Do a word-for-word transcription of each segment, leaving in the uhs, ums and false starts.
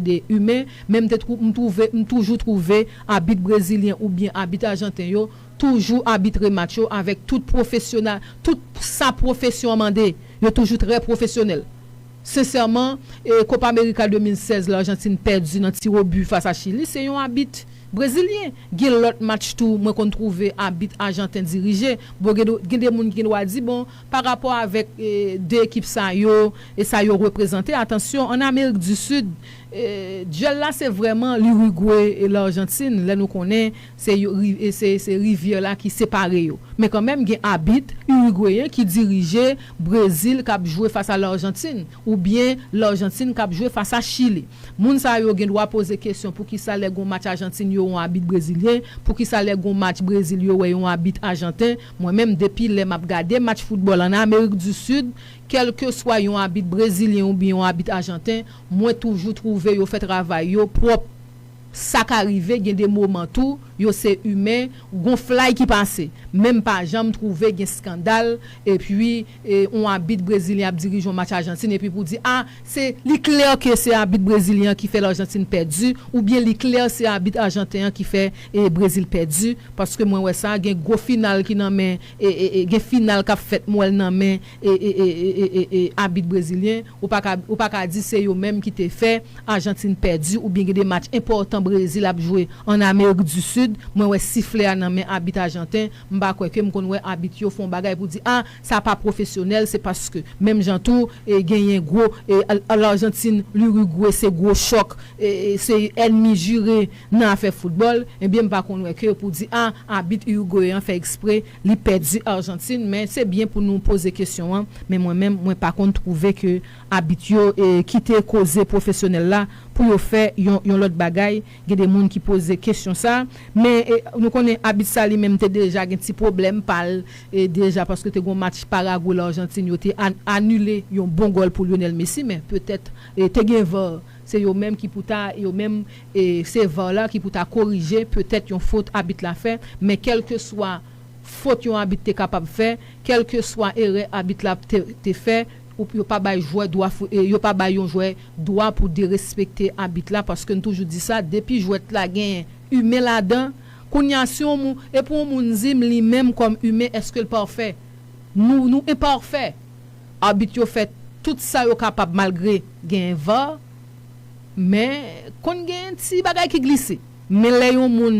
de imen, men m te twou- m twouve, m toujou twouve abit brezilyen oubyen abit ajanten yo toujou abitre match yo avèk tout pwofesyonal, tout sa pwofesyon an mande. Yo toujou trè pwofesyonèl. Sensèman, e, Copa America de mil sèz, Lajantin pèdi nan tirobi fas a Chili, se yon abit brezilyen. Gen lòt match tou, mwen konn twouve abit ajanten dirije. Bon, gen, gen de moun ki gen dwa di, bon, pa rapò avèk, e, de ekip sa yo, e sa yo reprezante, atansyon, ann Amerik di Sid, e, dyèl la se vrèman Lirigwe e Lajantin, lè nou konnen se, yo- ri- e se, se rivyè la ki separe yo. Men kanmenm, gen abit irigweyen ki dirije Brezil k ap jwe fas a Lajantin, oubyen Lajantin k ap jwe fas a Chili. Moun sa yo gen dwa poze kesyon poukisa lè gon match Ajantin yo yon abit brezilyen, poukisa lè gon match Brezil yo wè yon abit ajanten. Mwen menm, depi lè m ap gade match foutbòl ann Amerik di Sid, kèlkeswa yon abit brezilyen oubyen yon abit ajanten, mwen toujou twouve yo fè travay yo pwòp. Sa ka rive, gen de moman tou, yo se imen, gon flay ki pase. Men m pa janm twouve gen eskandal, epi, e, yon abit brezilyen ap dirije yon match Ajantin, epi pou di, a, se, li klè ke se abit brezilyen an ki fè Lajantin pèdi, oubyen li klè se abit ajanten an ki fè, e, Brezil pèdi, paske mwen wè sa, gen gwo final ki nan men, e, e, e, gen final k ap fèt, m wè l nan men, e, e, e, e, e, e, e, abit brezilyen, ou pa ka, ou pa ka di se yo menm ki te fè Ajantin pèdi oubyen gen de match enpòtan Brezil ap jwe ann Amerik di Sid, mwen wè siflè a nan men abit ajanten, m pa kwè ke m konn wè abit yo fè yon bagay pou di, a, sa pa pwofesyonèl, se paske menm jan tou, e, genyen gwo, e, Al- Al- Lajantin, Lirigwe se gwo chòk, e, e, se ènmi jire nan afè foutbòl, ebyen m pa konn wè ke pou di, a, abit irigweyen an fè ekspre, li pèdi Ajantin, men se byen pou nou poze kesyon an, men mwen menm, mwen pa konn twouve ke abit yo, e, kite koze pwofesyonèl la pou yo fè yon, yon lòt bagay. Gen de moun ki poze kesyon sa, men, e, nou konnen abit sa li menm te deja gen ti pwoblèm pa l, e, deja paske te gon match Paragwe Lajantin yo te an- anile yon bon gòl pou Lionel Messi, men petèt, e, te gen var, se yo menm ki pou ta, yo menm, e, se var la ki pou ta korije petèt yon fot abit la fè, men kèlkeswa fot yon abit te kapab fè, kèlkeswa erè abit la te, te fè, ou- yo pa bay jwè dwa fou- e, yo pa bay yon jwè dwa pou derespekte abit la, paske n toujou di sa, depi jwèt la gen imen ladan, kounye a si yon moun, e pou yon moun di m li menm kòm imen, èske l pafè? Nou, nou enpafè. Abit yo fè tout sa yo kapab malgre gen var, men konn gen ti bagay ki glise. Men lè yon moun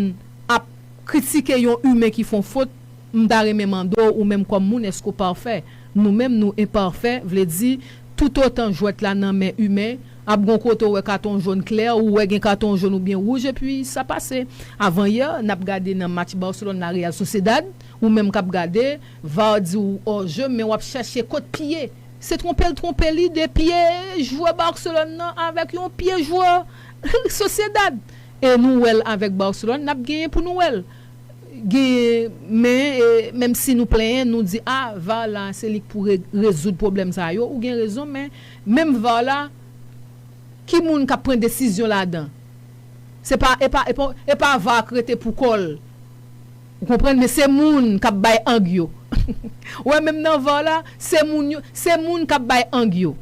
ap kritike yon imen ki fè yon fot, m ta renmen mande w, ou menm kòm moun, èske w pafè? Nou menm, nou enpafè, vle di, toutotan jwèt la nan men imen, ap gon kote w wè katon jòn klè, ou wè gen katon jòn oubyen wouj, epi sa pase. Avanyè, n ap gade nan match Barcelone la Real Sociedad, ou menm k ap gade, var di w hors jeu, men w ap chèche kot pye. Se twonpe l twonpe li de pye jwè Barcelone nan avèk yon pye jwè Sociedad. E nou wè l avèk Barcelone, n ap genyen pou nou wè l. Gen, men, e, menm si nou plenyen, nou di, a, var la, se li k pou re- rezoud pwoblèm sa yo. Ou gen rezon, men menm var la, ki moun k ap pran desizyon ladan? Se pa, e pa, e pa, e pa var k rete pou kò l. Ou konprann? Men se moun k ap bay ang yo. Ou wè, menm nan var la, se moun yo, se moun k ap bay ang yo.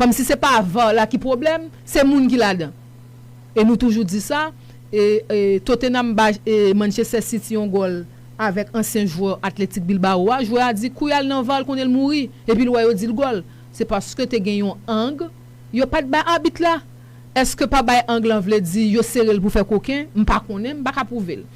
Kòmsi se pa var la ki pwoblèm, se moun ki ladan. E nou toujou di sa, e, e, Tottenham ba e, Manchester City yon gòl avèk ansyen jwè Athletic Bilbao a, jwè a di kou y al nan var, l konnen l mouri, epi l wè yo di l gòl. Se paske te gen yon ang, yo pa t bay abit la. Èske pa bay ang lan vle di yo sere l pou fè koken? M pa konnen, m pa ka pwouve l.